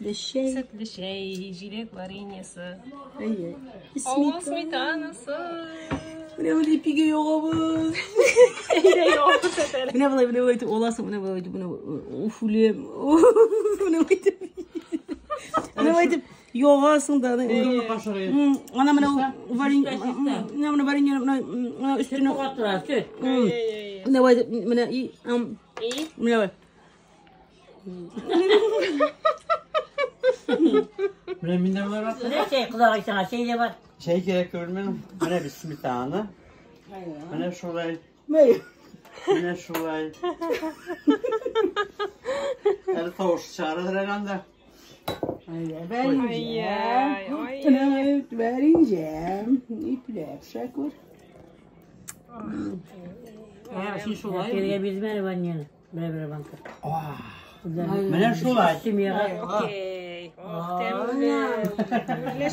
Сөтле чәй. Сөтле чәй, җиләк вареньесы. Әйе. Авыл сметанасы. Менә болай ипигә ягабыз. Әйдә ягабыз әле. Менә болай, менә болай итеп аласың, менә болай итеп, менә уф, үлем. Менә болай итеп. Менә болай итеп ягасың да. Ана менә варенье, менә менә варенье, менә өстенә. Катыра, сөт. Менә болай итеп, менә и, И? менә болай. Менә мин дә болай бак. Менә чәй, кодагый сиңа чәй дә бар. Чәй кирәк түгел минем. Менә бит сметана. Менә шулай. Менә шулай. Әле тавыш чыгарадыр әле анда. Ай-яй, ай. Варенье. Ипләп, Шәкүр. Син шулай. Киргә бирмә ваннаны. Бер-бер банка. Менә шулай. Семьяга. Окей. Ох, тәмле.